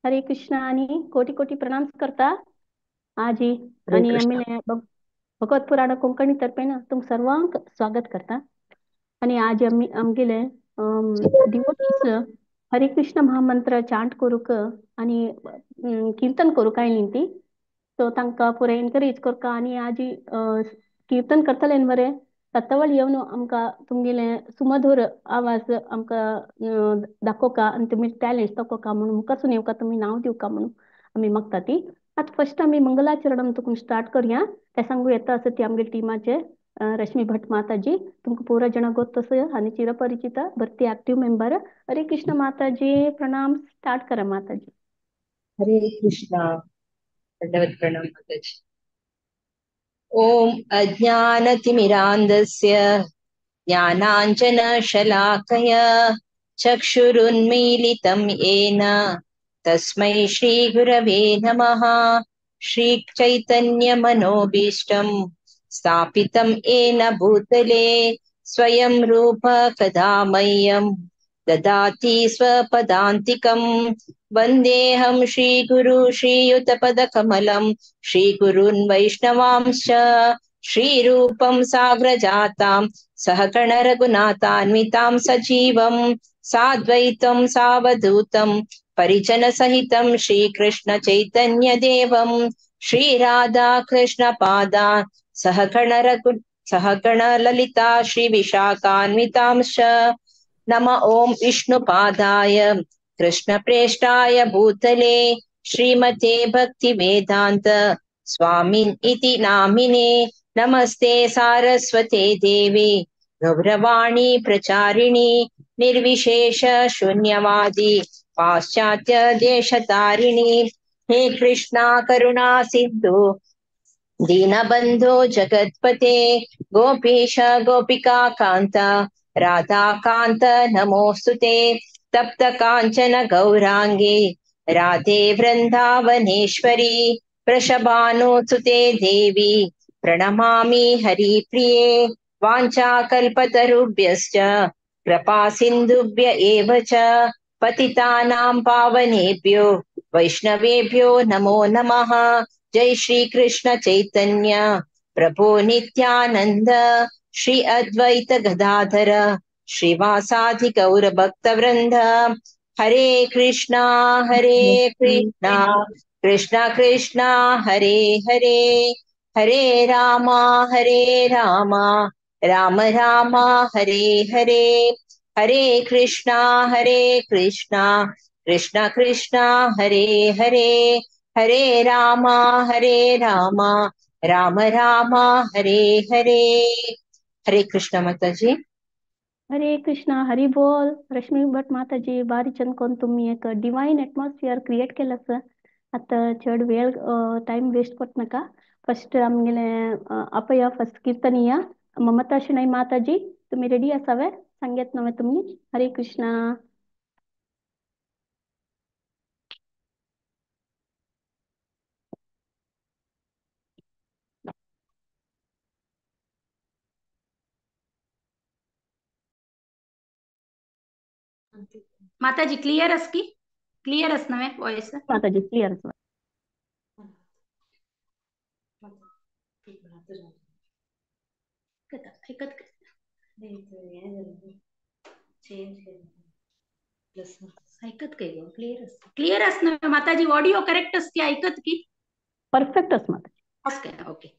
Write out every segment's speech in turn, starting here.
हरे कृष्णा आणि कोटी कोटी प्रणाम करता आजी हरे आणि कृष्ण. आम्ही भगवत पुराण कोंकणी तर्फे ना तुम सर्वांक स्वागत करता. आणि आज आम्ही आमगेले डिवोटीज हरे कृष्ण महामंत्र चांट करूक आणि कीर्तन करूक आयली ती, सो तांकां पुराय एनकरेज करका. आणि आजी कीर्तन करतले मरे तत्वळ येवन आमकां तुमगेले सुमधुर आवाज आमकां दाखोवका आनी तुमी टॅलेंट दाखोवका म्हणून मुखासून येवका, तुमी नांव दिवका म्हणून आमी मागता ती. आतां फर्स्ट आमी मंगलाचरणम तुका स्टार्ट करुया. ते सांगू येता आसा ती आमगे टिमाचे रश्मी भट माताजी, तुमकां पुरा जण गोत आसा आनी चिरपरिचित भरती एक्टिव मेंबर. हरे कृष्ण माताजी, प्रणाम. स्टार्ट करा माताजी. हरे कृष्णा, दंडवत प्रणाम माताजी. ओम अज्ञानतिमिरान्धस्य ज्ञानाञ्जनशलाकया चक्षुरुन्मीलितं येन तस्मै श्रीगुरवे नमः. श्रीचैतन्यमनोभीष्टं स्थापितं येन भूतले स्वयं रूप कदा मह्यं ददाति स्वपदान्तिकं. वन्देऽहं श्रीगुरु श्रीयुतपदकमलं श्रीगुरून् वैष्णवांश्च श्रीरूपं साग्रजातां सहगण रघुनाथान्वितां सजीवं साद्वैतं सावधूतं परिजनसहितं श्रीकृष्ण चैतन्यदेवं श्रीराधाकृष्णपादा सहगण सहगण ललिता श्रीविशाखान्वितांश्च. नम ओम विष्णुपादाय कृष्णप्रेष्ठाय भूतले श्रीमते भक्तिवेदान्त स्वामिन् इति नामिने. नमस्ते सारस्वते देवी गौरवाणी प्रचारिणी निर्विशेष शून्यवादी पाश्चात्य देशतारिणी. हे कृष्णा करुणा सिंधु दीनबंधो जगत्पते गोपीश गोपिका कांत राधाकांत नमोस्तुते. तप्त कांचन गौरांगी राधे वृंदावनेश्वरी वृषभानुसुते देवी प्रणमामि हरिप्रिये. वाञ्छाकल्पतरुभ्यश्च कृपा सिन्धुभ्य एव च पतितानां पावनेभ्यो वैष्णवेभ्यो नमो नमः. जय श्री कृष्ण चैतन्य प्रभु नित्यानंद श्री अद्वैत गदाधर श्रीवासादि गौर भक्त वृंद. हरे कृष्णा हरे कृष्णा कृष्णा कृष्णा हरे हरे, हरे रामा हरे रामा राम रामा हरे हरे. हरे कृष्णा हरे कृष्णा कृष्णा कृष्णा हरे हरे, हरे रामा हरे रामा राम रामा हरे हरे. हरे कृष्ण माताजी. हरे कृष्णा, हरी बोल. रश्मी भट माताजी, बारी चंद कोण तुम्ही एक डिवाइन एटमॉस्फियर क्रिएट केलं. आता चड वेळ टाइम वेस्ट करत नका. फर्स्ट आमगेले अपया फर्स्ट कीर्तनीय ममता शणै माताजी, तुम्ही रेडी असावे सांगत नव्हे तुम्ही. हरे कृष्णा. माताजी क्लियर अस की? क्लियर अस नव्हे वॉइस? माताजी क्लियर अस. ऐकत ऐकत काय क्लियर अस? क्लियर अस नव्हे माताजी? ऑडिओ करेक्ट असती ऐकत की? परफेक्ट अस माताजी. Okay okay.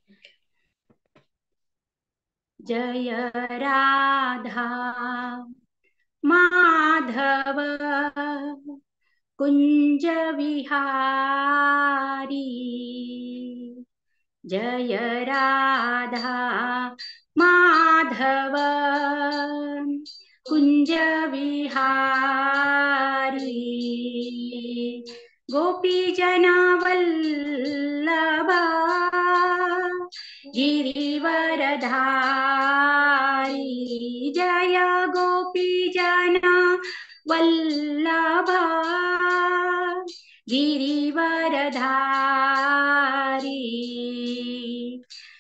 जय राधा माधव कुंज विहारी, जय राधा माधव कुंज विहारी. गोपी जनवल्लभा गिरिवरधारी, जय गोपी जन वल्लभा गिरिवरधारी.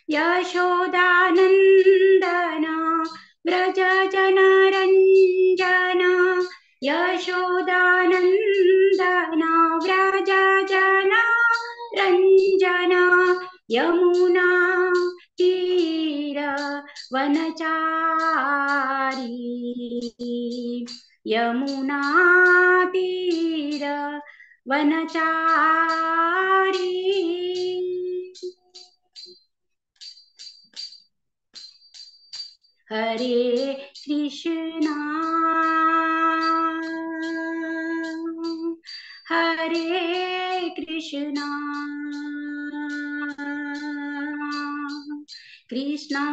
यशोदानंदन व्रज जनरंजन, यशोदानंदन व्रज व्रज जना रंजना यमुना तीर वनचारी यमुना तीर वनचारी। हरे कृष्णा हरे कृष्णा कृष्णा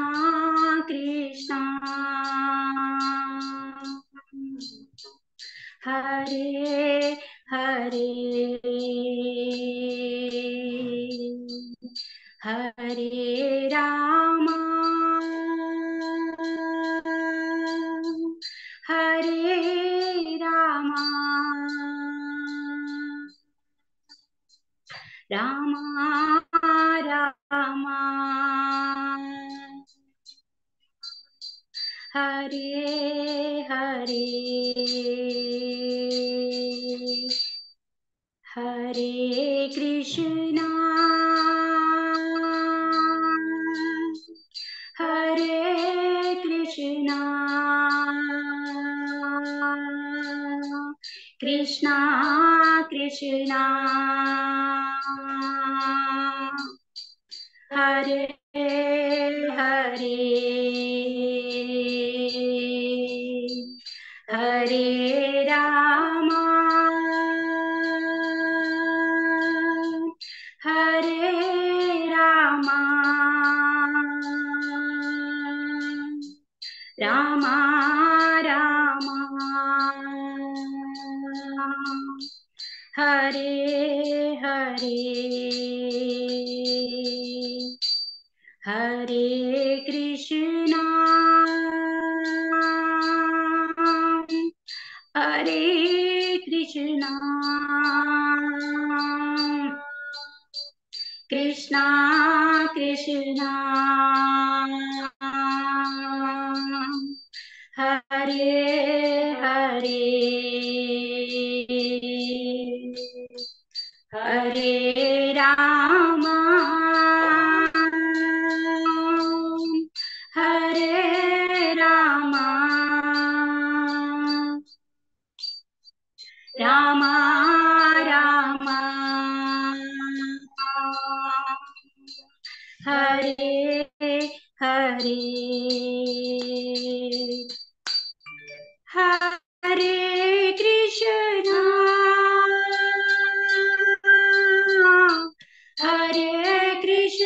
कृष्णा हरे हरे हरे राम हरे राम राम राम हरे हरे हरे कृष्णा हरे कृष्णा कृष्णा कृष्णा हरे हरे हरे राम हरे राम राम राम हरे हरे हरे कृष्णा हरे कृष्णा कृष्णा कृष्णा हरे हरे हरे राम हरे राम राम राम हरे हरे हरे कृष्णा हरे कृष्णा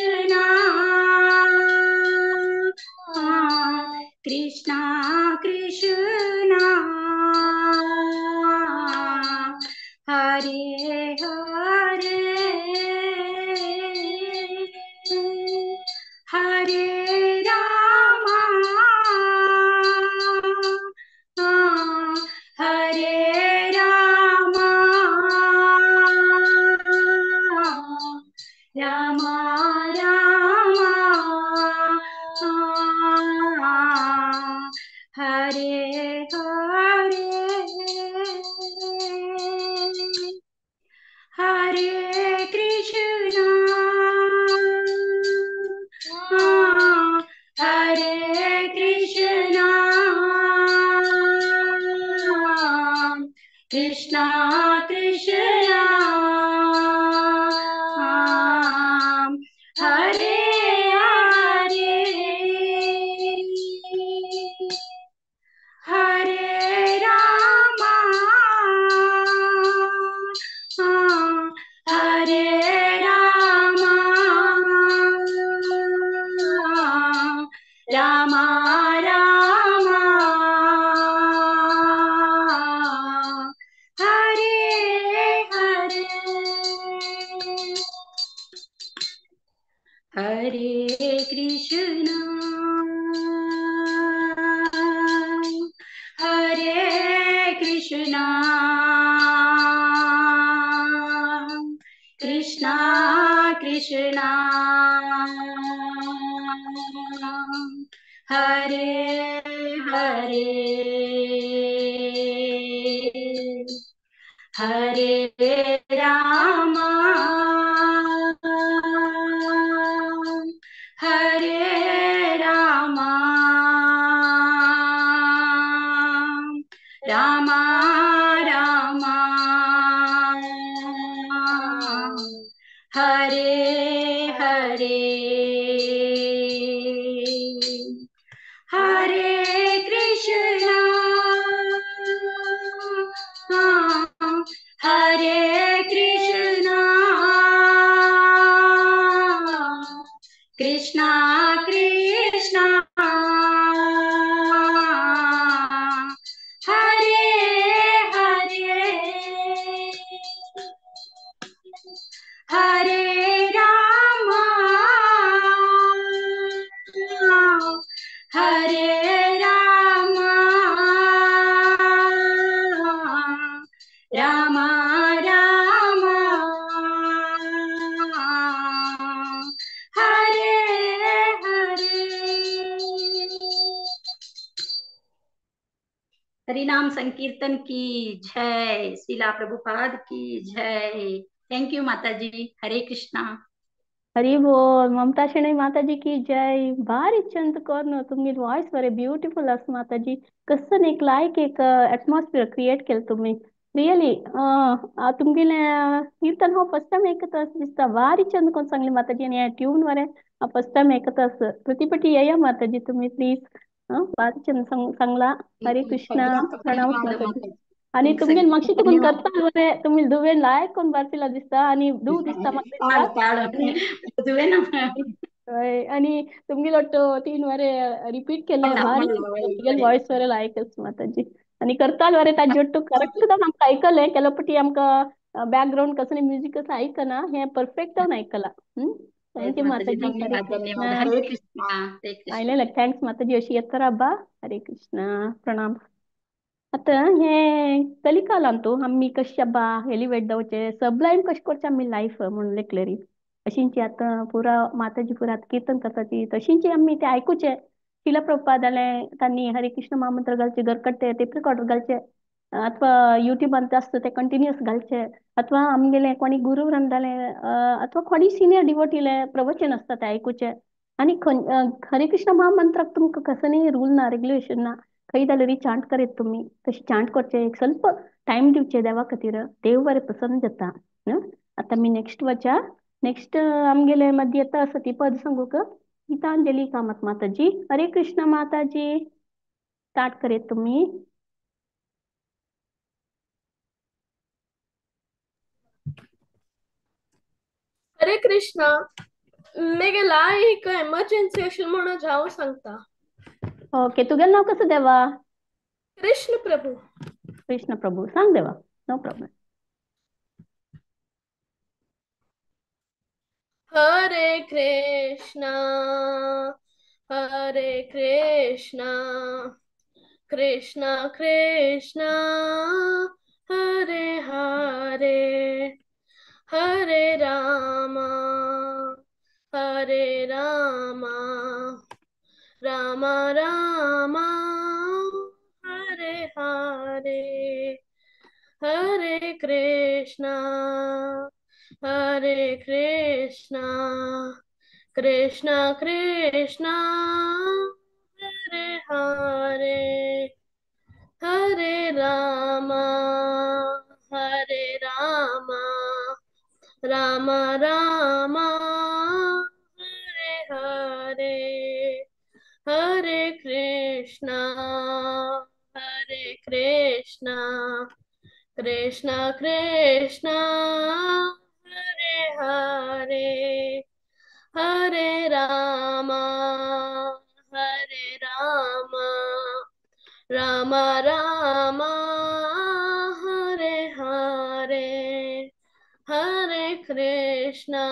कृष्णा कृष्णा हरे हरे हरे राम हरे राम राम राम हरे हरे हरे कृष्णा हरे कृष्णा कृष्णा कृष्णा हरे हरे हरे राम हरे राम राम राम हरे हरे हरे कृष्णा हरे Krishna Krishna Krishna Hare Hare Hare Ram Hare Hare. Hare Krishna Hare Krishna Krishna Krishna Hare Hare. Hare Rama Hare Rama Rama Rama Hare Hare. हरिनाम संकीर्तन की जय, श्रीला प्रभुपाद की जय। Thank you माताजी। हरे कृष्णा। हरी बोल। ममता शेणै माताजी की जय। भारी चंद कोर्न तुमगे वॉइस बरे ब्युटिफुल आसा माताजी। कसं एक लायक एक एटमॉस्फियर क्रिएट केलं तुम्ही। रियली तुमगेले कीर्तन हांव फर्स्ट टायम ऐकत आसा दिसता। भारी चंद कोण सांगले माताजी आनी ह्या ट्यून बरें हांव फर्स्ट टायम ऐकत आसा। प्रतिपटी येया माताजी तुम्ही प्लीज। भारी चंद सांगला। हरे कृष्णा। प्रणाम माताजी। आणि तुमगे मागशी तुकून करता बरें तुमी दुवेन लायक कोण बारपिला दिसता आनी दूव दिसता म्हाका दिसता। हय, आनी तुमगेलो 3 वरे रिपीट केले भारी तुमगेले वॉयस बरें लायक आसा माताजी। आनी करताल बरें ताजे ಒಟ್ಟು करेक्ट जावन आमकां आयकलें। केलो पटी आमकां बॅकग्रावंड कसलें म्युजीक कसं आयकना, हें परफेक्ट जावन आयकलां। Thank you माताजी। हरे कृष्णा। हरे कृष्णा। हरे कृष्णा। आयलें thanks माताजी। अशी येता राबा। हरे कृष्णा। प्रणाम। आतां हें कलिकालांतू आमी कशें बा एलिवेट जावचें, सबलायम कशें करचें आमी लायफ म्हणून लेखलेरी अशींची आतां पुरा माताजी पुरा आतां कीर्तन करता ती तशींची आमी ते आयकुचें। शिला प्रभुपादालें तांणी हरे कृष्ण महामंत्र घालचे, घरकट्टे टेप रिकॉर्डर घालचे अथवा युट्यूबान आसता ते कंटिन्युअस घालचे अथवा आमगेले कोणी गुरु वृंदाले अथवा कोणी सिनियर डिवोटीले प्रवचन आसता ते आयकुचें। आनी हरे कृष्ण महामंत्राक तुमकां कसलेय रूल ना, रेग्युलेशन ना, खंय जाल्यार चांट करीत तुमी तशी चांट करचें। एक ಸ್ವಲ್ಪ टायम दिवचें देवा खातीर, देव बरें प्रसन्न जाता। आतां आमी नेक्स्ट वचा। नेक्स्ट आमगेले मदीं येता आसा ती पद सांगूक गीतांजली कामत माताजी। हरे कृष्ण माताजी, स्टार्ट करीत तुमी। हरे कृष्णा। मेगे एक एमर्जन्सी आशिल्ली म्हणून हांव सांगता। ओके, तुगेलें नांव कसं देवा? कृष्ण प्रभू। कृष्ण प्रभू सांग देवा, नो प्रॉब्लम। हरे कृष्णा हरे कृष्णा कृष्णा कृष्णा हरे हरे, हरे राम हरे राम राम राम हरे हरे, हरे कृष्णा हरे कृष्णा कृष्णा कृष्णा हरे हरे, हरे राम हरे राम राम राम हरे हरे, हरे कृष्णा हरे कृष्णा कृष्णा कृष्णा हरे हरे, हरे राम हरे राम राम राम हरे हरे, हरे कृष्णा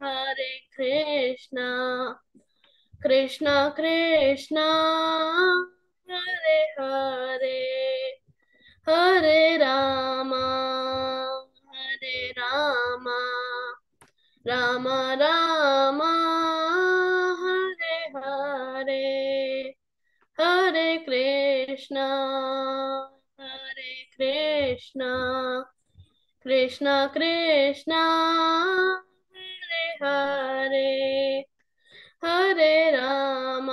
हरे कृष्णा कृष्णा कृष्णा हरे हरे, हरे राम हरे राम राम राम हरे हरे, हरे कृष्णा हरे कृष्णा कृष्णा कृष्णा हरे हरे, हरे राम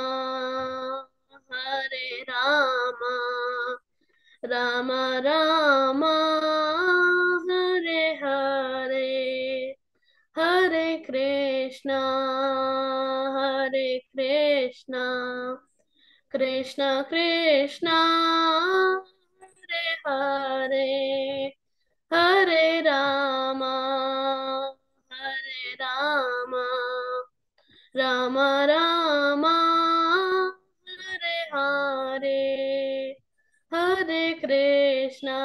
हरे Ram Ram Ram Hare Hare, Krishna Hare Krishna Krishna Krishna Hare Hare Hare Rama Hare Rama Rama Rama Hare Hare Hare Krishna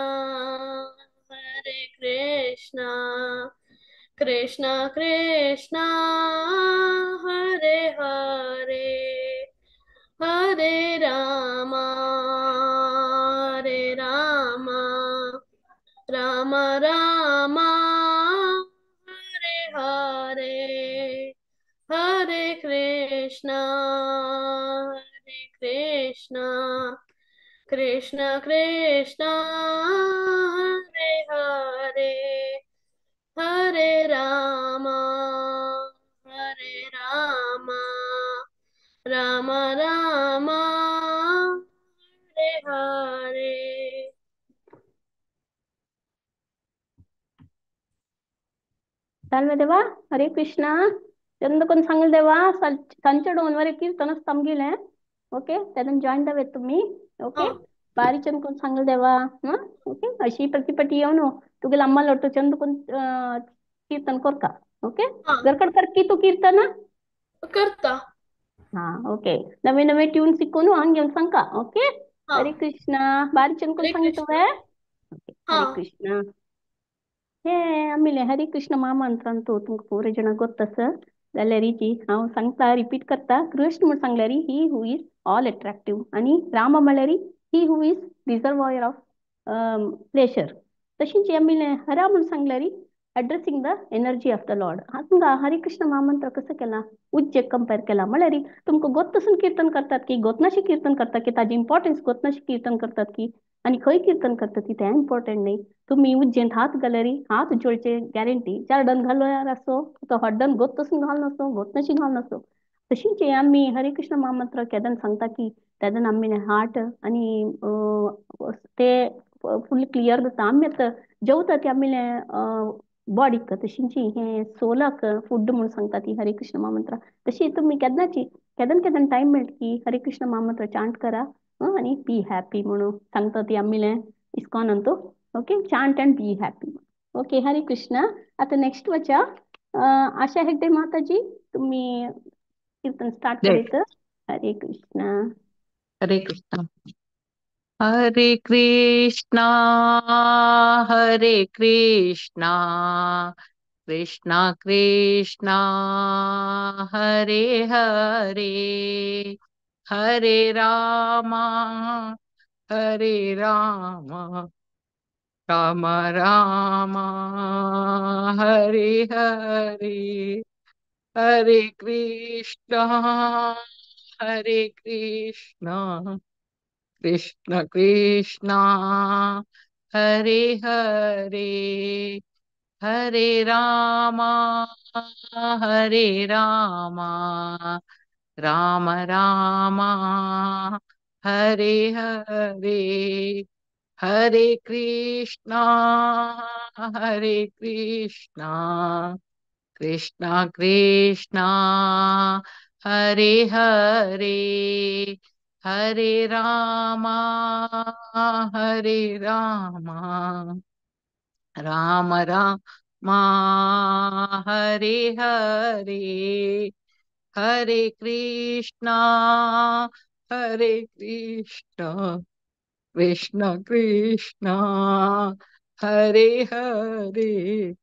Hare Krishna Krishna Krishna Hare Hare Hare Rama Hare Rama Rama Rama Hare Hare Hare Krishna Hare Krishna Krishna Krishna Hare Hare Hare Rama Hare Rama Rama Rama Hare Hare. चालवे देवा हरे कृष्णा. चंद कोण सांगेल देवा सांजचे 2 वर कीर्तनच थांबगेले. Okay त्यातून join दावे तुम्ही. Okay बारी चंद कोण सांगेल देवा. हा ओके अशी प्रतिपटी येऊन तुगे लांबा लोटो चंद कोण कीर्तन कर का. ओके घरकड कर की तू कीर्तन करता. हा ओके नवे नवे ट्यून शिकून हांग घेऊन सांग का. ओके हरे कृष्णा. बारी चंद कोण सांगितलं तुवें. ओके हरे कृष्णा. हे आमिले हरे कृष्ण महामंत्रांतु तुमकां पुरे जाणां गोत्त आसा जाल्यार जी हांव सांगता रिपीट करता. कृष्ण म्हूण सांगल्यार he who is all attractive आनी राम म्हळ्यार he who is reservoir of pleasure. तशीच आमिले हरा म्हूण सांगल्यार addressing the energy of the lord. हा तुमकां हरे कृष्ण महामंत्र कसो केला उज्जे कंपेर केला म्हळ्यार तुमकां गोत्तसून कीर्तन करतात की गोतनाशी कीर्तन करतात की ताजी इम्पॉर्टन्स गोतनाशी कीर्तन करतात की आनी खंय कीर्तन करतात ती तें इम्पॉर्टंट न्ही. तुमी उज्जेंत हात घाल्यार हात जोडचे गॅरंटी चार डन घालो आसो तो हड्डन गोत्तसून घाल नासो गोतनाशी घाल नासो. तशीच आमी हरे कृष्ण महामंत्र केदन सांगता की तेदन आमी हार्ट आनी ते फुल क्लियर जाता. आमी आतां जेवता ती आमी बॉडीक तशींची हे सोलाक फूड म्हणून सांगता ती हरे कृष्ण महामंत्र. तशी तुमी केन्नाची केदन केदन टायम मेळटा की हरे कृष्ण महामंत्र चांट करा आनी बी हॅपी म्हणून सांगता ती आमी ISKCON Antu. Okay chant and be happy. Okay Hare Krishna. आता नेक्स्ट वचा आशा हेगडे माताजी तुम्ही कीर्तन स्टार्ट करीत. हरे कृष्ण हरे कृष्ण हरे कृष्णा हरे कृष्णा कृष्णा कृष्णा हरे हरे हरे रामा हरे रामा राम राम हरे हरे हरे कृष्णा हरे कृष्णा कृष्ण कृष्णा हरे हरे हरे रामा हरे रामा राम रामा हरे हरे हरे कृष्णा हरे कृष्णा कृष्णा कृष्णा हरे हरे हरे रामा हरे रामा राम रामा हरे हरे हरे कृष्णा हरे कृष्णा कृष्ण कृष्णा हरे हरे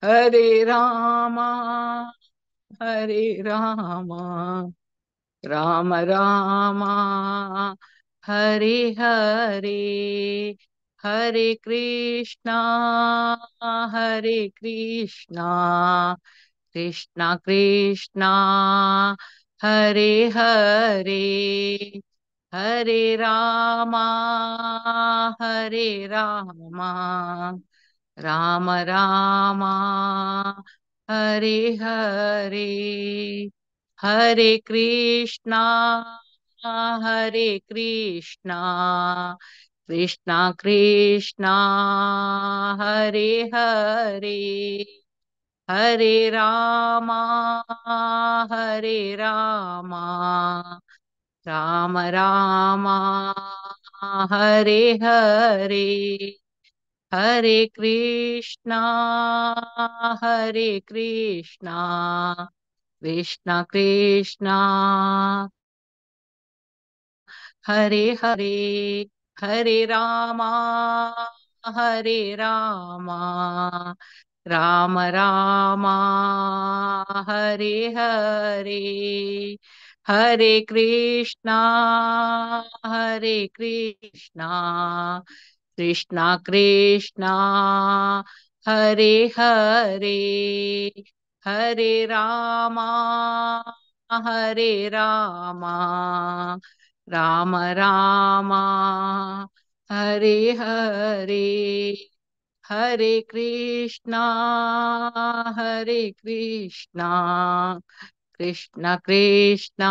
हरे रामा हरे रामा राम रामा हरे हरे हरे कृष्णा हरे कृष्णा कृष्णा कृष्णा हरे हरे हरे रामा हरे रामा राम रामा हरे हरे हरे कृष्णा हरे कृष्णा कृष्णा कृष्णा हरे हरे हरे रामा हरे रामा, राम रामा हरे हरे। हरे कृष्णा हरे कृष्णा, कृष्णा कृष्णा हरे हरे। हरे रामा हरे रामा, राम रामा हरे हरे। हरे कृष्णा हरे कृष्णा, कृष्णा कृष्णा हरे हरे। हरे रामा हरे रामा, राम रामा हरे हरे। हरे कृष्णा हरे कृष्णा, कृष्णा कृष्णा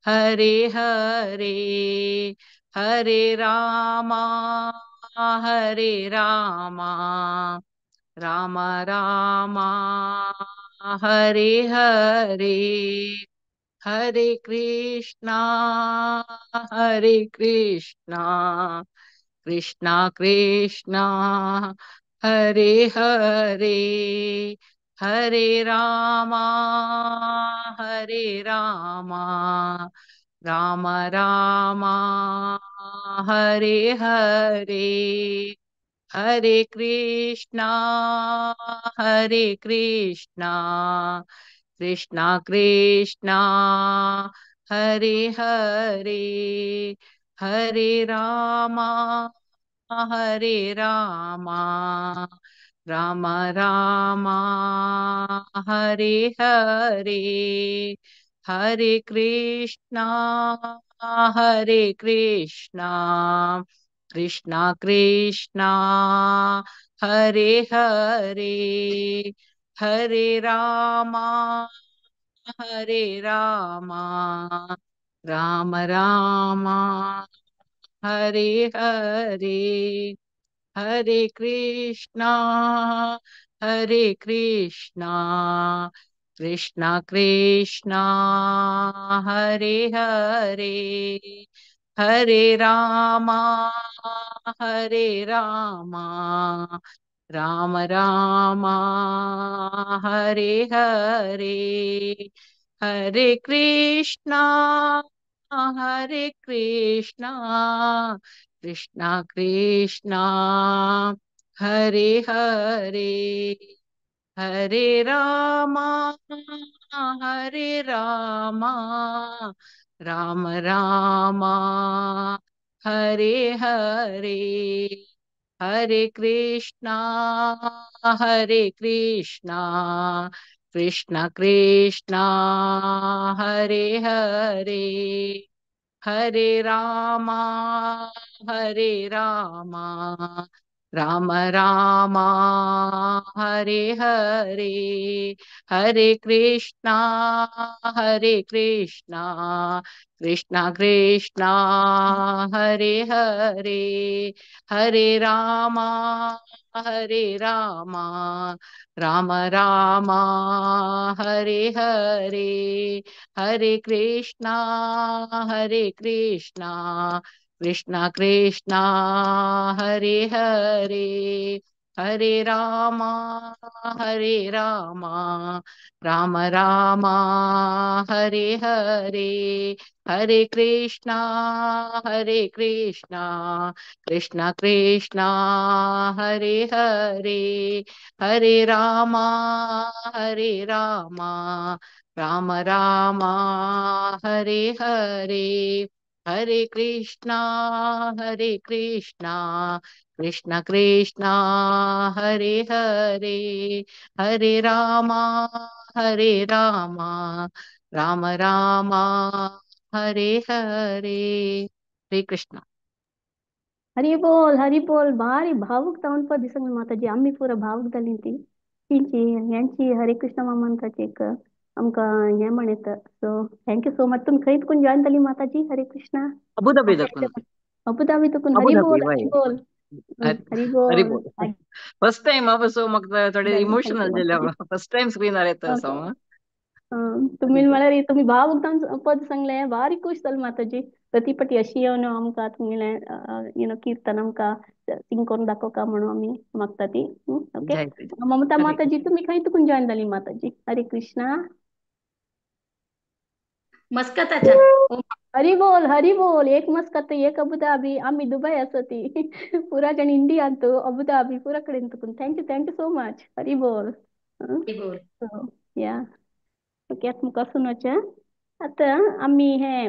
हरे हरे। हरे रामा हरे रामा, राम रामा हरे हरे। हरे कृष्णा हरे कृष्णा, कृष्णा कृष्णा हरे हरे। हरे रामा हरे रामा, राम रामा हरे हरे। हरे कृष्णा हरे कृष्णा, कृष्णा कृष्णा हरे हरे। हरे रामा हरे रामा, राम रामा हरे हरे। हरे कृष्णा हरे कृष्णा, कृष्णा कृष्णा हरे हरे। हरे रामा हरे रामा, राम रामा हरे हरे। हरे कृष्णा हरे कृष्णा, कृष्णा कृष्णा हरे हरे। हरे रामा हरे रामा, राम रामा हरे हरे। हरे कृष्णा हरे कृष्णा, कृष्णा कृष्णा हरे हरे। हरे रामा हरे रामा, राम रामा हरे हरे। हरे कृष्णा हरे कृष्णा, कृष्णा कृष्णा हरे हरे। हरे रामा हरे रामा, राम रामा हरे हरे। हरे कृष्णा हरे कृष्णा, कृष्णा कृष्णा हरे हरे। हरे रामा हरे रामा, राम रामा हरे हरे। हरे कृष्णा हरे कृष्णा, कृष्णा कृष्णा हरे हरे। हरे रामा हरे रामा, राम रामा हरे हरे। हरे कृष्णा हरे कृष्णा, कृष्णा कृष्णा हरे हरे। हरे रामा हरे रामा, राम रामा हरे हरे। हरे कृष्णा हरे कृष्णा, कृष्णा कृष्णा हरे हरे। हरे रामा हरे रामा, राम रामा हरे हरे। हरे कृष्णा। हरी बोल हरी बोल. भारी भावुक जावन पा दिसंग माताजी, आम्ही पुरा भावुक जाली ती तिंची यांची हरे कृष्ण महामंत्राची एक आमकां हें म्हणत. So thank you so much. तुमी खंय तुकून जॉईन जाली माताजी? हरे कृष्णा. अबुधाबी तकून. अबुधाबी तुकून. हरी अबुधाबी बोल वय. हरी बोल. हरी हरी बोल. बोल. फर्स्ट टाइम सो म्हाका थोडे इमोशनल जाले. फर्स्ट टाइम स्क्रीनार येता आसा हांव. तुम्ही म्हळ्यार तुम्ही भाव एकदम पद सांगले, बारीक खुश जालें माताजी. प्रतिपटी अशी येवन आमकां तुमगेलें you know किर्तन आमकां सिंग करून दाखोवका म्हणून आमी मागता ती. ओके ममता माताजी, तुम्ही खंय तुकून जॉईन जाली माताजी? हरे कृष्णा. मस्कताच्या. हरी बोल हरी बोल. एक मस्कत एक अबुधाबी, आम्ही दुबई असती पुरा जण इंडियांत अबुधाबी पुरा कडेन तुकून. Thank you thank you so much. Hari बोल. हरी बोल. या ओके, आतां मुखार सुनोचें. आतां आमी हे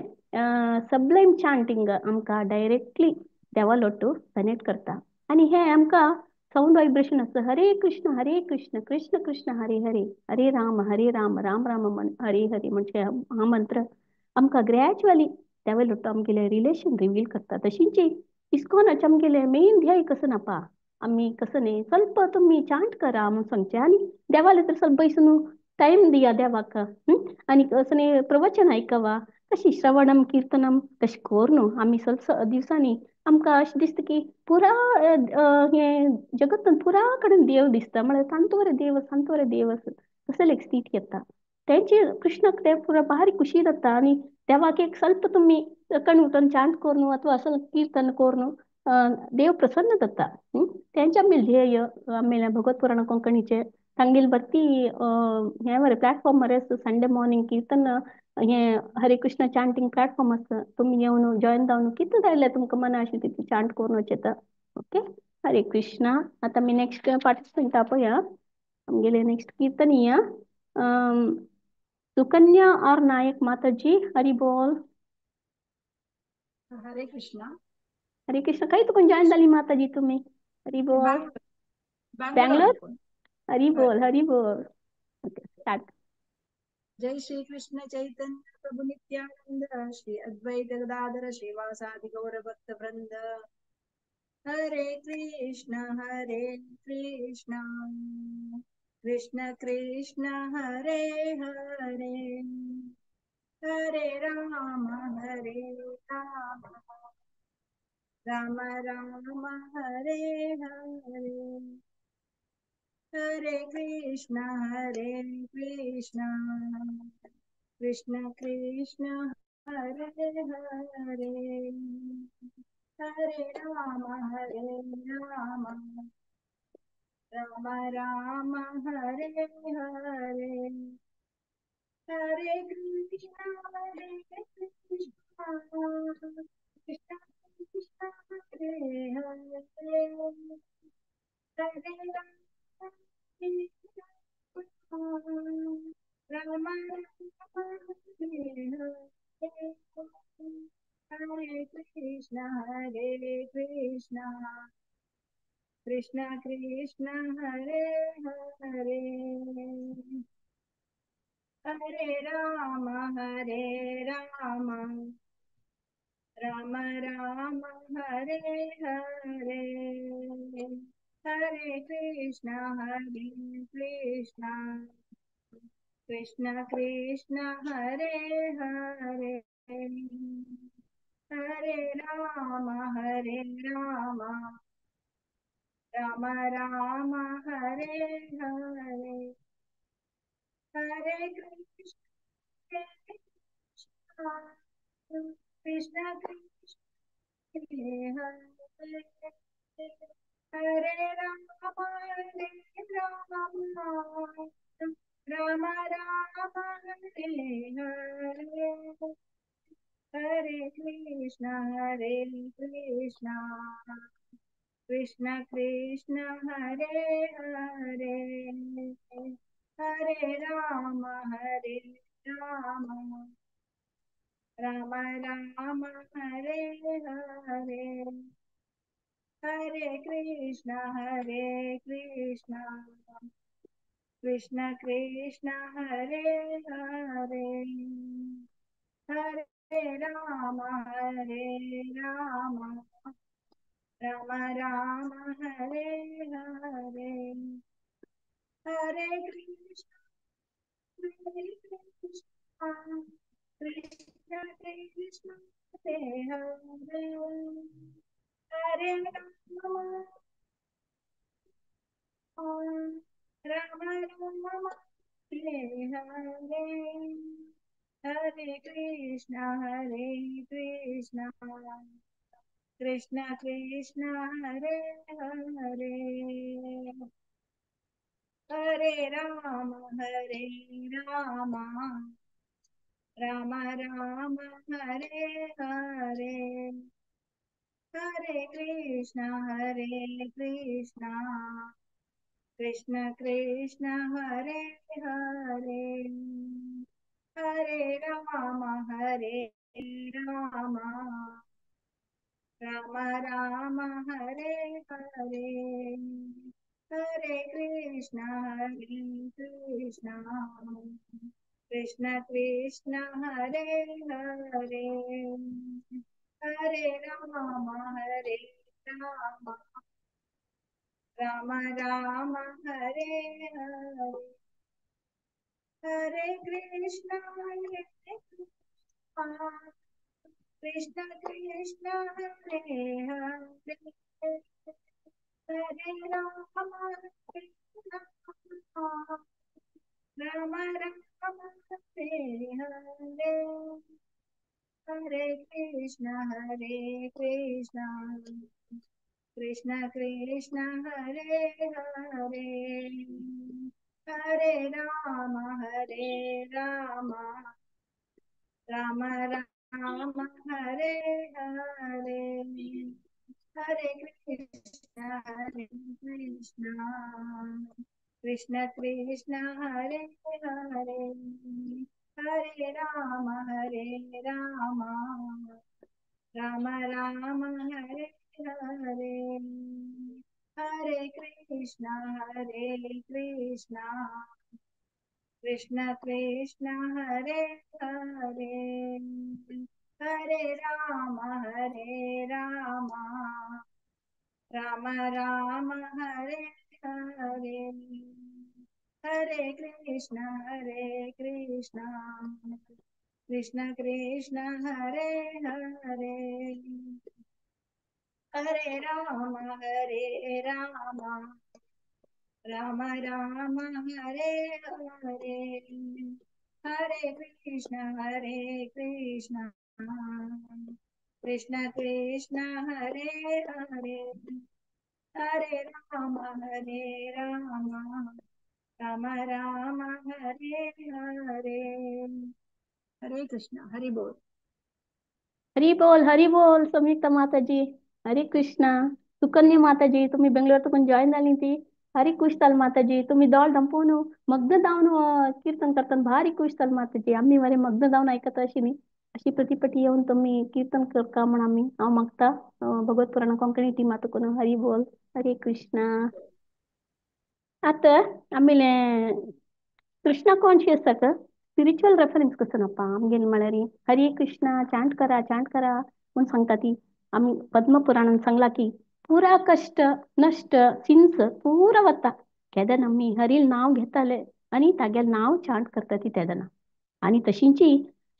सबलायम चांटींग आमकां डायरेक्टली देवा लोटू कनेक्ट करता आनी हे आमकां सावंड वायब्रेशन आसता. हरे कृष्ण हरे कृष्ण कृष्ण कृष्ण हरे हरे हरे राम हरे राम राम राम हरे हरे म्हणजे हा मंत्र आमकां ग्रॅज्युअली देवा लोटू आमगेले रिलेशन रिवील करता. तशीच इस्कॉनाचे आमगेले मेन ध्येय कसं नापा आमी कसं न्ही ಸ್ವಲ್ಪ तुमी चांट करा म्हणून सांगचें आनी देवाले तर ಸ್ವಲ್ಪ बैसून टायम दिया देवाक आनी असं न्ही प्रवचन आयकवा तशी श्रवणम कीर्तनम तशें कर न्हू आमी ಸ್ವಲ್ಪ दिवसांनी आमकां अशें दिसता की पुरा हें जगतान पुरा कडेन देव दिसता. म्हळ्यार सांतवरे देव सांतवरे देव तसले एक स्थिती येता. तेंचे कृष्णाक ते पुरा बारीक खुशी जाता आनी देवाक एक ಸ್ವಲ್ಪ तुमी कण उठून चांट करून अथवा असं कीर्तन करून देव प्रसन्न जाता. तेंचे आमी ध्येय आमी भगवत पुराण कोंकणीचे सांगील भरती हें मरे प्लॅटफॉर्म मरे संडे मॉर्निंग कीर्तन हे हरे कृष्ण चांटींग प्लॅटफॉर्म आसा. तुमी येवन जॉईन जावन कितें जाय तुमकां मना अशें तितून चांट करून वचता. ओके हरे कृष्णा. आतां आमी नेक्स्ट पार्टिसिपंट पळया आमगेले नेक्स्ट कीर्तनीय सुकन्या आर नायक माताजी. हरी बोल. हरे कृष्णा. हरे कृष्णा. खंय तुका जॉईन जाली माताजी तुमी? हरी बोल. बँगलोर. हरी बोल हरी बोल. Okay start. जय श्री कृष्ण चैतन्य प्रभु नित्यानंद श्री अद्वैत गदाधर श्रीवासादि गौर भक्त वृंद. हरे कृष्ण कृष्ण कृष्ण हरे हरे हरे राम राम राम हरे हरे हरे कृष्ण कृष्ण कृष्ण हरे हरे हरे राम राम राम हरे हरे हरे कृष्ण कृष्ण कृष्ण हरे हरे हरे राम राम हरे कृष्ण कृष्ण कृष्ण हरे हरे हरे राम राम राम हरे हरे हरे कृष्ण कृष्ण कृष्ण हरे हरे हरे राम राम राम हरे हरे हरे कृष्ण कृष्ण कृष्ण हरे हरे राम राम राम हरे हरे हरे कृष्ण कृष्ण कृष्ण हरे हरे हरे राम राम राम हरे हरे हरे कृष्ण कृष्ण कृष्ण हरे हरे हरे राम राम राम हरे हरे हरे कृष्ण कृष्ण कृष्ण हरे हरे हरे राम राम राम हरे हरे। हरे कृष्णा हरे कृष्णा कृष्ण कृष्ण हरे हरे। हरे राम हरे राम राम राम हरे हरे। हरे कृष्णा हरे कृष्णा कृष्ण कृष्ण हरे हरे। हरे राम हरे राम राम राम हरे हरे। हरे कृष्णा हरे कृष्णा कृष्ण कृष्ण हरे हरे। हरे राम हरे राम राम राम हरे हरे। हरे कृष्णा हरे कृष्णा कृष्ण कृष्ण हरे हरे। हरे राम हरे राम राम राम हरे हरे। हरे कृष्णा हरे कृष्णा कृष्ण कृष्ण हरे हरे। हरे राम हरे राम राम राम हरे हरे। हरे कृष्णा हरे कृष्णा कृष्ण कृष्ण हरे हरे। हरे राम हरे राम राम राम हरे हरे। हरे कृष्णा हरे कृष्णा कृष्ण कृष्ण हरे हरे। हरे राम हरे राम राम राम हरे हरे। हरे कृष्णा हरे कृष्णा कृष्ण कृष्ण हरे हरे। हरे राम हरे राम राम राम हरे हरे। हरे कृष्ण हरे कृष्ण कृष्ण कृष्ण हरे हरे। हरे राम हरे राम राम राम हरे हरे। हरे कृष्णा हरि बोल। हरी बोल हरी बोल संयुक्ता माताजी। हरे कृष्णा। सुकन्या माताजी तुम्ही बेंगलोर जॉईन झाली ती। हरी कुशताल माताजी तुम्ही दोळ दंपून मग्न जाऊन कीर्तन करताना भारी कुशताल माताजी। आम्ही मरे मग्न जाऊन ऐकत अशी न्ही, अशी प्रतिपटी येऊन तुम्ही कीर्तन करता म्हण आम्ही हांव मागता भगवत पुराण कोंकणी टिमा तुकून। हरी बोल हरे कृष्णा। आतां आमगेले कृष्णा कॉन्शियसाक स्पिरिच्युअल रेफरन्स कसो नप्पा आमगेले म्हळ्यार हरे कृष्णा चांट करा चांट करा म्हूण सांगता ती। आमी पद्मपुराणान सांगला की पुरा कश्ट नश्ट सिन्स पुरा वता केदना आमी हरील नांव घेताले आनी तागेलें नांव चांट करता ती तेदना। आनी तशींची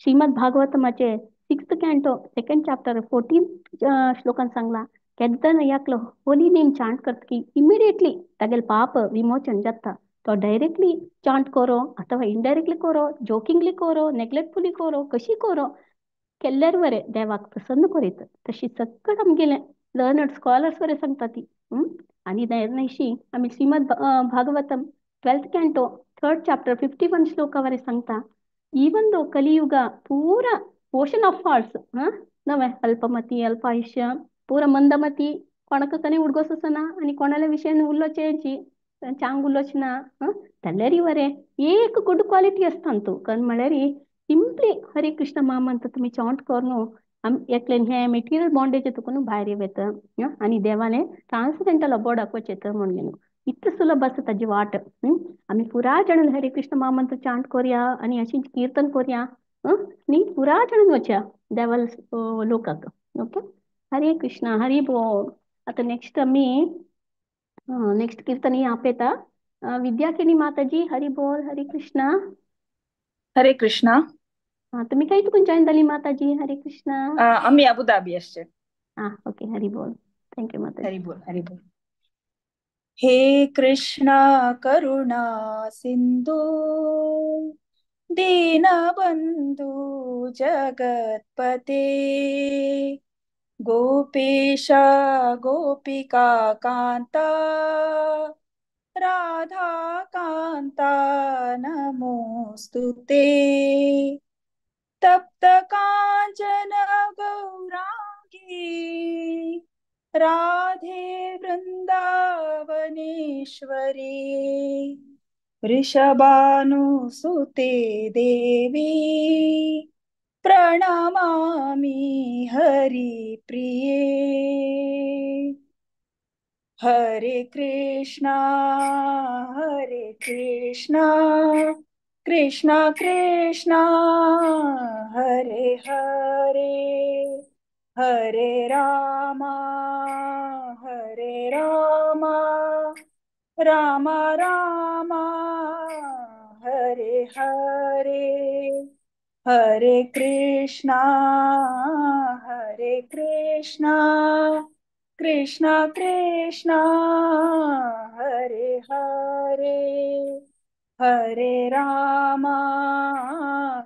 Shrimad भागवतमाचे 6th canto 2nd chapter 14th श्लोकान सांगला केदना एकलो होली नेम चांट करता की इमिडिएटली तागेलें पाप विमोचन जाता। तो डायरेक्टली चांट करो अथवा इनडायरेक्टली करो, जोकिंगली करो, नेग्लेक्टफुली करो, कशी करो केल्ल्यार बरें देवाक प्रसन्न करीत। तशी सगळें आमगेलें लर्नड स्कॉलर्स बरें सांगता ती। आनी न्हयशी आमी Shrimad Bhagavatam 12th canto 3rd chapter 51 shloka वरे सांगता इवन दो कलियुगा पूरा ओशन ऑफ फॉल्ट्स नवे अल्पमती अल्पायुष्य पूरा मंदमती कोणाक कने उडगोस ना आनी कोणाल्या विशयान उलोवचें चांग उलोवचें ना जाल्यारय बरें एक गुड क्वालिटी आसता तूं कन म्हळ्यार सिंपली हरे कृष्ण महामंत्र तुमी चांट करून आम एकल्यान हें मेटिरियल बॉन्डेज तुका भायर येता आनी देवालें ट्रान्ससेंडंटल अबोर्डाक वचेता म्हणून न्हू इतलें सुलभ आसा ताजी वाट। आमी पुरा जाणान हरे कृष्ण महामंत्र चांट करुया आनी अशीं कीर्तन करुया न्ही पुरा जाणान वचया देवाल लोकाक। ओके हरे कृष्णा हरी बोल। आतां नेक्स्ट आमी नेक्स्ट कीर्तन ही आपयता विद्याकिणी माताजी। हरी बोल हरे कृष्णा। हरे कृष्णा। तुम्ही खंय तुकून जॉईन जाली माताजी? हरे कृष्णा। आमी अबुधाबी आसचे। आं ओके हरी बोल। Thank you माताजी. हरी बोल, हरी बोल. हे कृष्णा करुणा सिंधु दीनबंधु जगत्पते गोपेश गोपिका कांता राधा कांता नमोस्तुते. तप्त कांचन गौरांगी राधे वृंदावनेश्वरी वृषभानुसुते देवी प्रणमामि हरिप्रिये. हरे कृष्णा हरे कृष्णा कृष्णा कृष्णा हरे हरे हरे रामा हरे रामा रामा रामा हरे हरे हरे कृष्णा हरे कृष्णा कृष्णा कृष्णा हरे हरे हरे रामा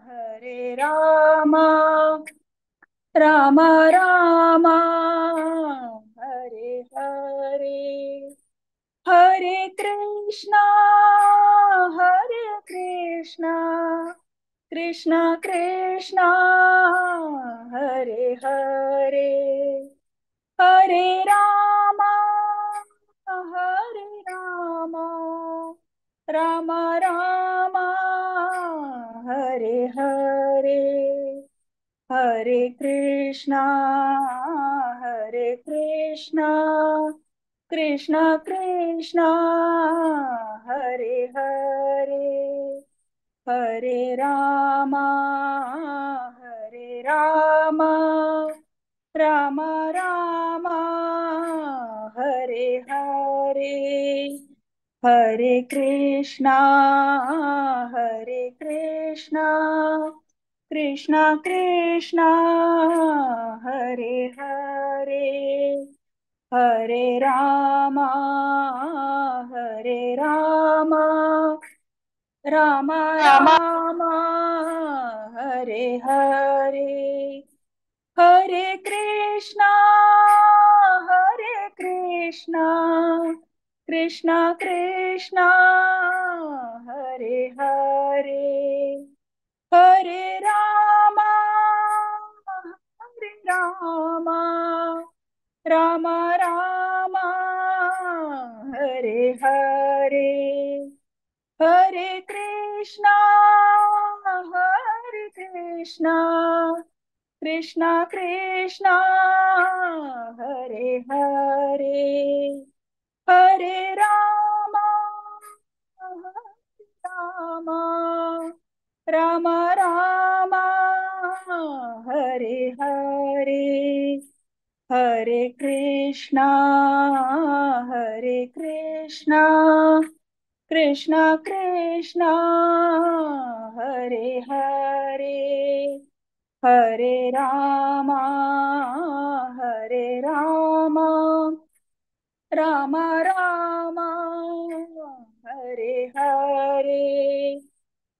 हरे रामा रामा रामा हरे हरे हरे कृष्णा हरे कृष्णा कृष्णा कृष्णा हरे हरे हरे रामा हरे रामा रामा रामा हरे हरे हरे कृष्णा हरे कृष्णा कृष्णा कृष्णा हरे हरे हरे रामा हरे रामा रामा रामा हरे हरे हरे कृष्णा हरे कृष्णा कृष्णा कृष्णा हरे हरे हरे रामा हरे रामा रामा रामा हरे हरे हरे कृष्णा हरे कृष्णा कृष्णा कृष्णा हरे हरे हरे रामा हरे रामा रामा रामा हरे हरे हरे कृष्णा हरे कृष्णा कृष्णा कृष्णा हरे हरे हरे रामा हरे रामा रामा रामा हरे हरे हरे कृष्णा हरे कृष्णा कृष्णा कृष्णा हरे हरे हरे रामा हरे रामा रामा रामा हरे हरे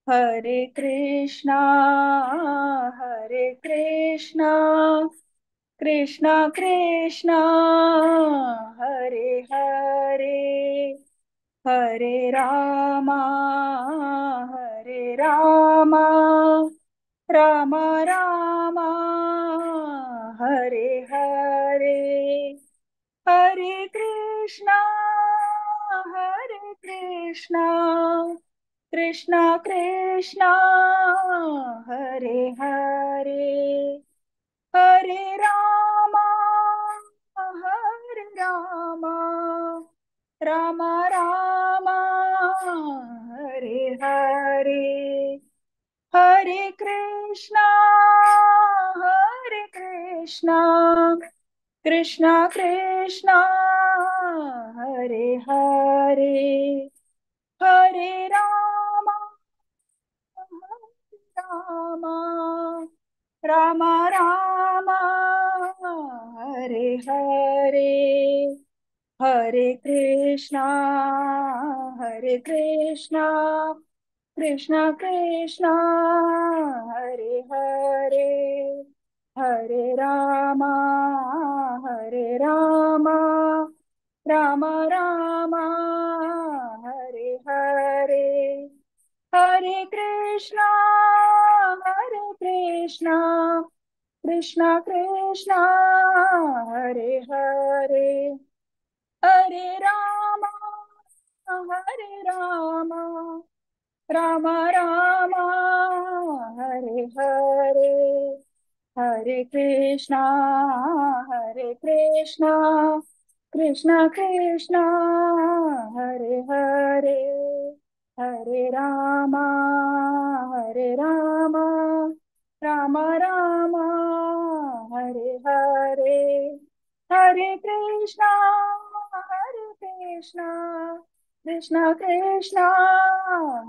हरे कृष्णा हरे कृष्णा कृष्णा कृष्णा हरे हरे हरे रामा हरे रामा रामा रामा हरे हरे हरे कृष्णा हरे कृष्णा कृष्णा कृष्णा हरे हरे हरे रामा हरे रामा रामा रामा हरे हरे हरे कृष्णा हरे कृष्णा कृष्णा कृष्णा हरे हरे हरे रामा हरे Rama Rama Rama Hare Hare, Hare Krishna Hare Krishna, Krishna Krishna Hare Hare, Hare Rama Hare Rama, Rama Rama Hare Hare, Hare Krishna Hare Krishna, Krishna Krishna Hare Hare, Hare Rama Hare Rama, Rama Rama Hare Hare, Hare Krishna Hare Krishna, Krishna Krishna Hare Hare, Hare Rama Hare Rama, Rama Rama Hare Hare, Hare Krishna Hare Krishna, Krishna Krishna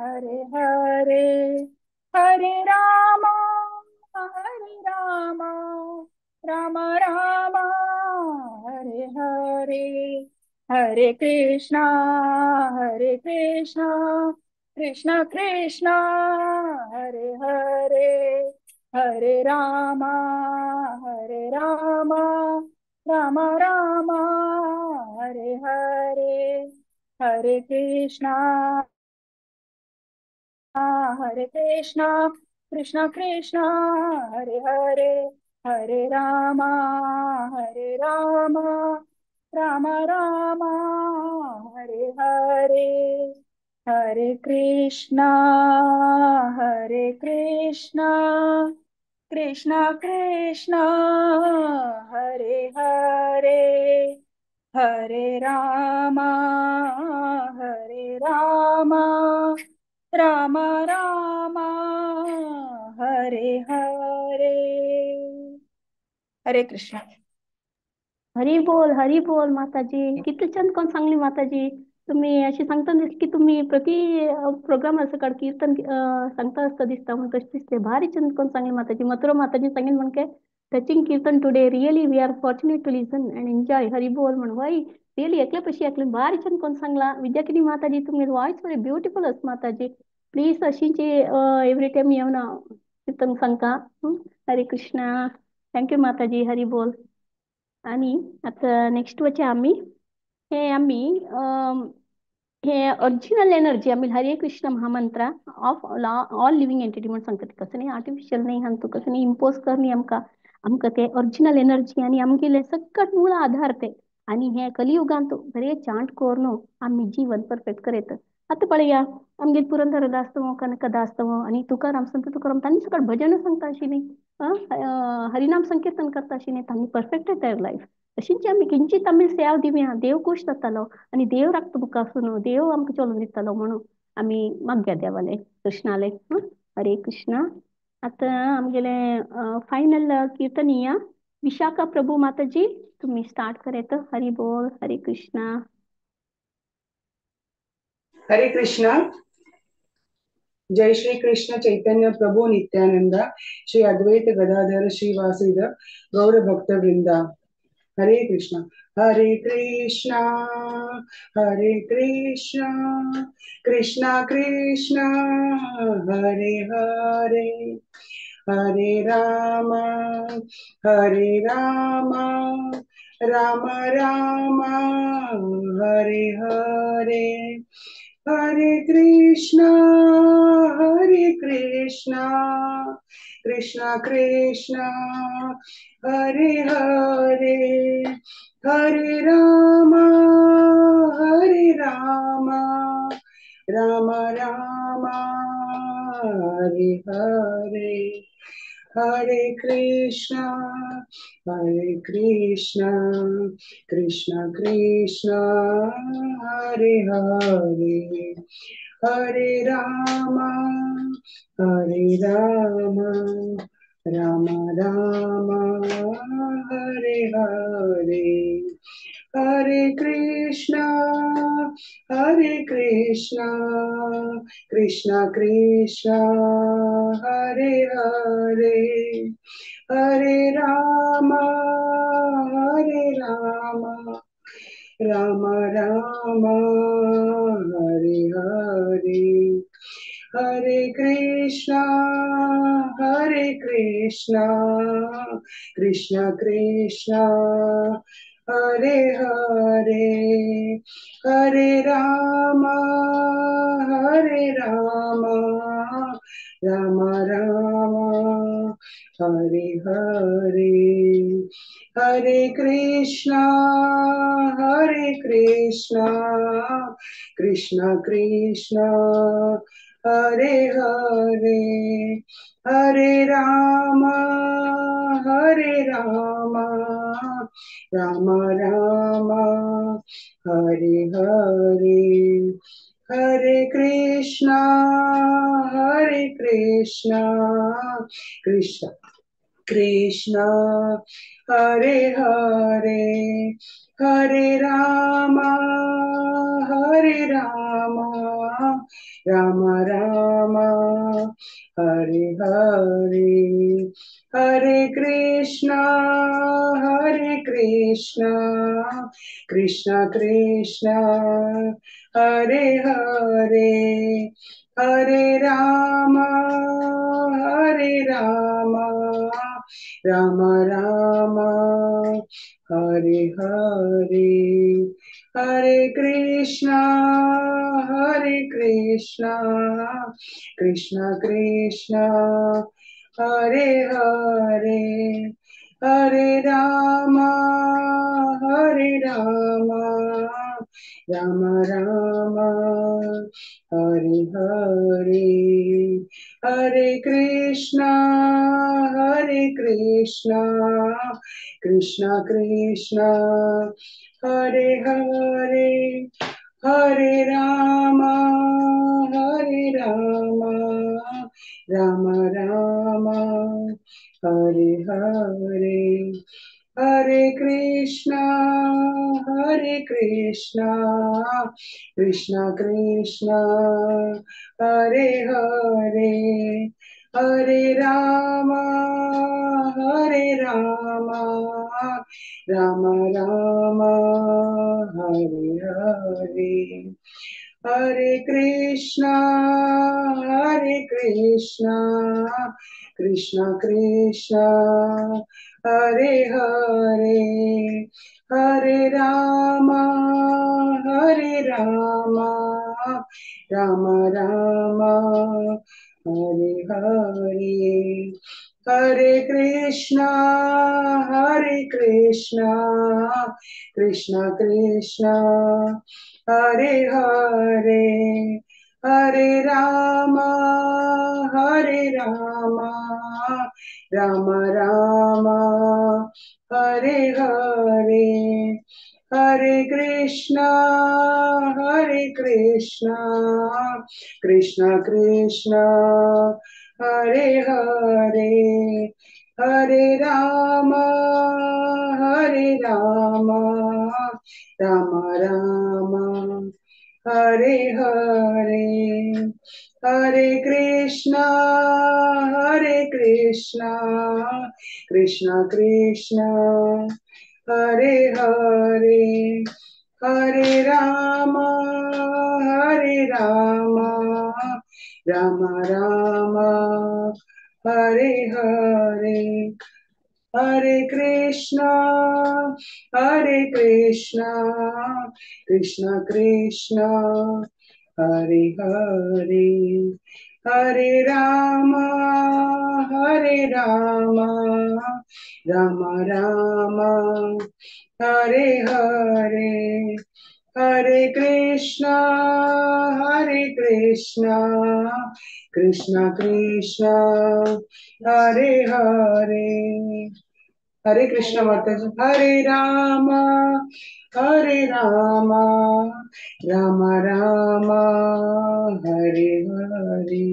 Hare Hare, Hare Rama Hare Rama, Rama Rama Hare Hare, Hare Krishna Hare Krishna, Krishna Krishna Hare Hare, Hare Rama Hare Rama, Rama Rama Hare Hare, Hare Krishna Hare Krishna, Krishna Krishna Hare Hare, Hare Rama Hare Rama, Rama Rama Hare Hare, Hare Krishna Hare Krishna, Krishna Krishna Hare Hare, Hare Rama Hare Rama, Rama Rama Hare Hare. Hare Krishna. Hari बोल, हरी बोल माताजी. किती छान कोण सांगली माताजी. तुम्ही अशी सांगता दिसली की तुम्ही प्रति प्रोग्राम असं काढ कीर्तन सांगता असता दिसता म्हणून कशी दिसते. भारी छान कोण सांगली माताजी. मथुरा माताजी सांगेल म्हण काय touching kirtan today, really we are fortunate to listen and enjoy. Hari बोल म्हणून वाई रिअली एकले पशी ऐकले भारी छान कोण सांगला. विद्याकिनी माताजी तुम्ही व्हॉइस व्हेरी ब्युटिफुल अस माताजी. प्लीज अशीची एव्हरी टाइम येऊन कीर्तन सांगता. हरे कृष्णा. Thank you माताजी. हरी बोल. आणि आता नेक्स्ट वचे आम्ही हे आम्ही हे ओरिजिनल एनर्जी आम्ही Hare Krishna mahamantra of all living entity म्हणून सांगता. कसं नाही आर्टिफिशियल नाही हांतू, कसं नाही इम्पोज करणी आमकां, आमकां ते ओरिजिनल एनर्जी आनी आमगेले सकट मूळ आधार ते. आनी हे कलियुगांत बरे चांट करून आमी जीवन परफेक्ट करयत. आतां पळया आमगेर पुरंदर दास कनक दास आनी तुकाराम संत तुकाराम तांणी सकट भजन सांगता आशिल्ली, हरिनाम संकीर्तन करता आशिल्लें, तांणी परफेक्ट येता लायफ. तशीच आमी किंचित आमी सेवा दिवया, देव खूश जातालो आनी देव राखता मुखार, देव आमकां चलोवन दितालो म्हणून आमी मागया देवाले कृष्णाले. हरे कृष्णा. आतां आमगेले फायनल कीर्तनीया विशाखा प्रभू माताजी तुम्ही स्टार्ट करयत. हरी बोल. हरे कृष्णा. हरे कृष्णा. जय श्री कृष्ण चैतन्य प्रभु नित्यानंद श्री अद्वैत गदाधर श्री वासुदेव गौर भक्त वृंदा. हरे कृष्णा हरे कृष्णा हरे कृष्णा कृष्णा कृष्णा हरे हरे, हरे राम हरे राम राम राम हरे हरे, हरे कृष्णा कृष्णा कृष्णा हरे हरे, हरे राम राम राम हरे हरे, हरे कृष्णा कृष्णा कृष्णा हरे हरे, हरे Ram Ram Ram Hare Hare, Hare Krishna, Hare Krishna, Krishna Krishna, Hare Hare, Hare Rama, Hare Rama, Rama Rama, Hare Hare, Hare Krishna, Hare Krishna, Krishna Krishna, Hare Hare, Hare Rama, Hare Rama, Rama Rama, Hare Hare, Hare Krishna, Hare Krishna, Krishna Krishna, Hare Hare, Hare Rama, Hare Rama, Rama Rama, Hare Hare, Hare Krishna, Hare Krishna, Krishna Krishna, Hare Hare, Hare Rama, Hare Rama, Rama Rama, Hare Hare, Hare Krishna, Hare Krishna, Krishna Krishna, Hare Hare, Hare Rama, Hare Rama, Rama Rama, Hare Hare, Hare Krishna, Hare Krishna, Krishna Krishna, Hare Hare, Hare Rama, Hare Rama, Rama Rama, Hare Hare, Hare Krishna, Hare Krishna, Krishna Krishna, Hare Hare, Hare Rama, Hare Rama, Rama Rama, Hare Hare, Hare Krishna, Hare Krishna, Krishna Krishna, Hare Hare, Hare Rama, Hare Rama, Rama Rama, Hare Hare, Hare Krishna, Hare Krishna, Krishna Krishna, Hare Hare, Hare Rama, Hare Rama, Rama Rama, Hare Hare, Hare Krishna, Hare Krishna, Krishna Krishna, Hare Hare, Hare Rama, Hare Rama, Rama Rama, Hare Hare, Hare Krishna, Hare Krishna, Krishna Krishna, Hare Hare, Hare Rama, Hare Rama, Rama Rama, Hare Hare, Hare Krishna, Hare Krishna, Krishna Krishna, Hare Hare, Hare Rama, Hare Rama, Rama Rama, Hare Hare, Hare Krishna, Hare Krishna, Krishna Krishna, Hare Hare, Hare Rama, Hare Rama, Rama Rama, Hare Hare, Hare Krishna, Hare Krishna, Krishna Krishna, Hare Hare, Hare Krishna Mataji, Hare Rama, Hare Rama, Rama Rama, Hare Hare,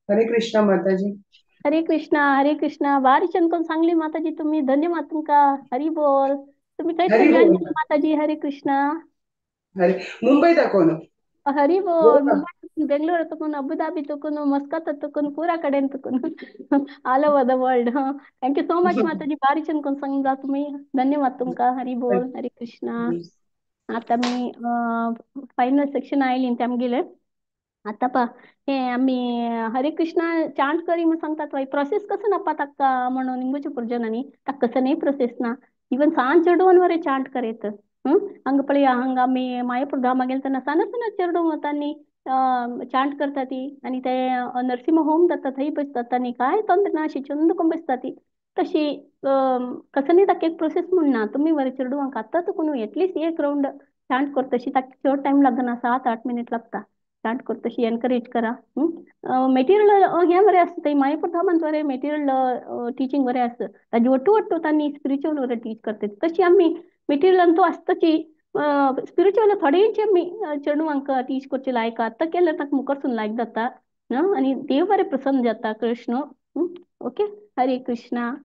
Hare Krishna Mataji. Hare Krishna, Hare Krishna. भारी चंद सांगली माताजी तुम्ही, धन्यवाद तुमका. हरी बोल. तुम्ही खंय Hari join बोल. झाले माताजी? हरे कृष्णा. हरे, मुंबई दाखवून. हरी बोल. मुंबई, बेंगलोर तुकून, अबुधाबी तुकून, मस्कत तुकून, पुरा कडेन तुकून, all over the world. Thank you so much माताजी. बारी चेन सांगा तुम्ही. धन्यवाद तुमका. हरी बोल. हरे कृष्णा. आता मी फायनल सेक्शन आयली ते आमगेले. आता पा हे आम्ही हरे कृष्णा चांट करी म्हणून सांगतात. बाई, प्रोसेस कसं नपा ताका म्हणून निंगूचे पुरजनांनी ताका कसं नाही प्रोसेस ना. इवन सान चेडून वरे चांट करेत. हंग पळय, हंग आमी मायापूर धामा गेले तेन्ना सान सान चेडूं तांणी चांट करता ती आनी ते नरसिंह होम जाता थंय बसतात आनी काय तोंदरे ना अशी चंद करून बसता ती. तशी कसं नाही ताका एक प्रोसेस म्हण ना. तुमी बरे चेडवांक आतां तुकून एटलिस्ट एक रावंड चांट करतशी ताका चड टायम लागना, 7-8 मिनिट लागता. चांट करतशी एनकरेज करा. मेटिरियल हें बरें आसता थंय मायापूर धामान, बरें मेटिरियल टिचींग बरें आसता. ताजी ಒಟ್ಟು ಒಟ್ಟು तांणी स्पिरिच्युअल बरें टीच करतात. तशी आमी मेटिरियलान तो आसताची, स्पिरिच्युअल थोडेंच आमी चेडवांक टीच करचे लायक. आतां केल्यार ताका मुखारसून लायक जाता आनी देव बरें प्रसन्न जाता कृष्ण. ओके, हरे कृष्णा.